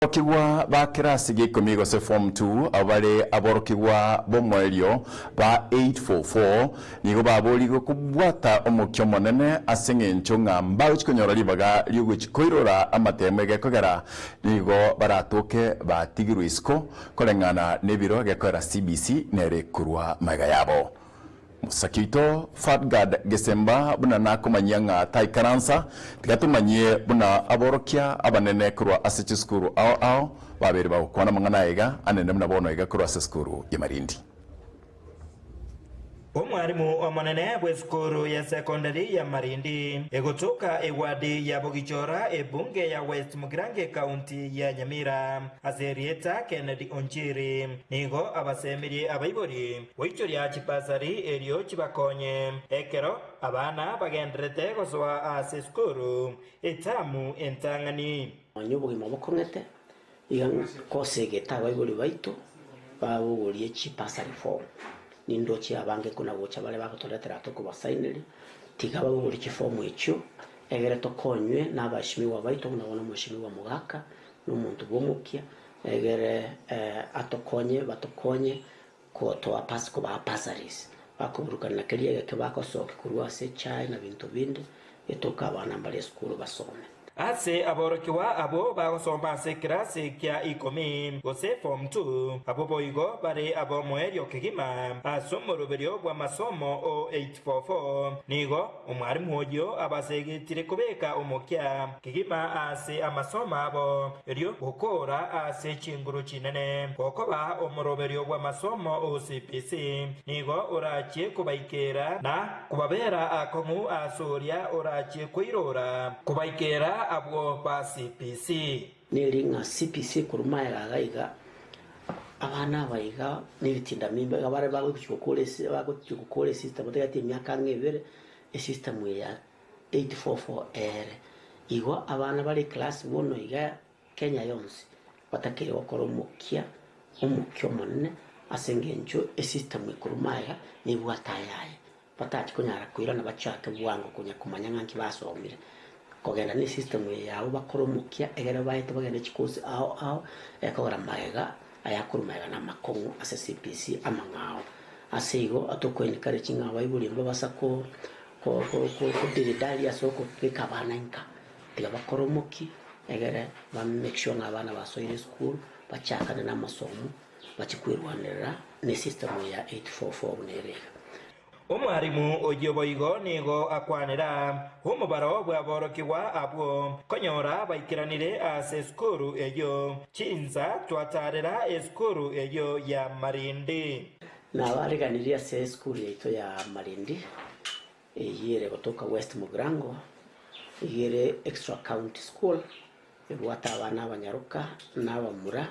Aborokigwa ba kerasi gia ikomi gose form two abwo bare aborokigwa b'omoerio ba 844 nigo baborigwe kobwata omokia omonene ase eng'encho ng'a mbagochi konyora ribaga riogochi koirora amatemo egekogera nigo baratoke batigirwe isiko koreng'ana nebiro egekoera CBC nere korwa magega yabo. Mosaki oito Fadgard Gesemba buna nakomanyia ng'a taikaransa, tiga tomanyie buna aborokia abanene korwa ase chisukuru ao ao babeire bagokwana amang'ana aya iga anene buna bono iga korwa ase esukuru ya Malindi. Omwarimu omonene bw'esukuru ya sekondari ya Malindi egotoka ewadi ya Bogichora ebunge ya West Mugirango ekaunti ya Nyamira ase erieta Kennedy Onchiri nigo abasemirie abaibori Goichoria chibasari erio chibakonye ekero abana bagendererete gosoa ase esukuru etamu entang'ani. Nonya obogima bokong'ete, iga nkosegete abaibori baito babogorie chibasari form. Nindoche abange kona gocha bare bagotoretera tokobasaineria, tiga babogorie chiform echio, egere tokonywe na abaheshimiwa baito buna bono omweshimiwa Mogaka, na omonto bw'omokia, egere atokonye batokonye Gotoa pasi kobaa bursaries, bakoburukana na keria egeke bagosokia korwa ase echae na binto binde, etoke abana mbare esukuru basome. Ase aborokigwa abwo bagosoma ase ekerasi kia ikomi, gose form two, abwo boigo bare ab'omoerio kegima ase omoroberio bw'amasomo o 844, nigo Omwarimu oyio abasegetire kobeka omokia kegima ase amasomo abo, erio gokoora ase chinguru chinene. Gokoba omoroberio bw'amasomo o CPC nigo orachie kobaikera na kobabera akong'u ase oria orachie koirora kobaikera abwo ba CPC. Neri ng'a CPC korwa magega iga iga, abana aba iga nebitindamimba iga bare bagochia gokora esi bagochia gokora esystem otagete emiaka ang'e ebere, esystem eye ya 844 ere. Igo abana bare eclass bono iga Kenya yonsi, batakeire gokora omokia, omokia omonene ase eng'encho esystem ekorwa magega nebwate ayaye. Batachi konyara koirana bachake bwango konya komanya ng'a nki basomire. Kogenda ne system eye yabo bakore omokia egere baete bagende chikosi ao ao ekogera magega ayakorwa magega na amakong'u ase CBC amang'ao. Ase igo toko encourage ng'a abaibori mbabasa ko ko ko kodiridaria ase okobeka abana inka. Tiga bakore omokia egere ba make sure ng'a abana basoire esukuru bachakane na amasomo. Bachie kwerwanerera nesystem ya 844 buna ere iga. Omwarimu oyio boigo nigo akwanera omobaro bw'aborokigwa abwo konyora baikeranire ase esukuru eyio chinsa twataarera esukuru eyio ya Malindi. Nabareganirie ase esukuru yaito ya Malindi eyio ere gotoka West Mugirango, eyio ere Extra County School. Ebwate abana abanyaroka na abamura,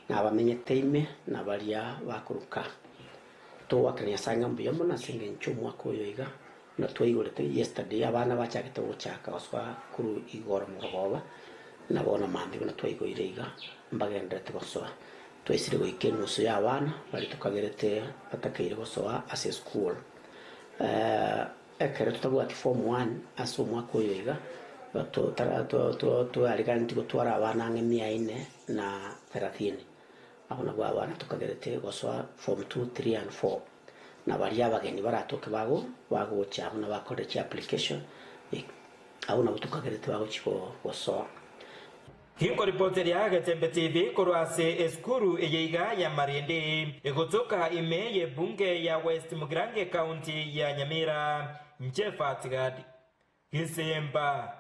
na abamenyete ime, na baria bakoruka. Togoakera Nyasae ng'a mbuya mono ase engencho omwaka oyo iga buna twaigorete yesterday abana bachagete gochaka gosoa korwa igoro morogoba, na bono mambia buna twaigoire iga mbagendererete gosoa. Twaisire goika enusu ya abana baria tokagerete batakeire gosoa ase esukuru. Ekero totabwati form one ase omwaka oyo iga, twariganeti gotwara abana ang'e mia ine na thelathini. Abwo nabwo abana tokagerete gosoa form two, three and four. Na baria abageni baratoke bago bagocha abwo nabo bakorire chiapplication, abwo nabwo tokagerete bagochia gosoa. Inkoripoteria Getembe TV korwa ase esukuru eye iga ya Marindi, egotoka ime y'ebunge ya West Mugirango ekaunti ya Nyamira. Inche Fatgad Gisimba.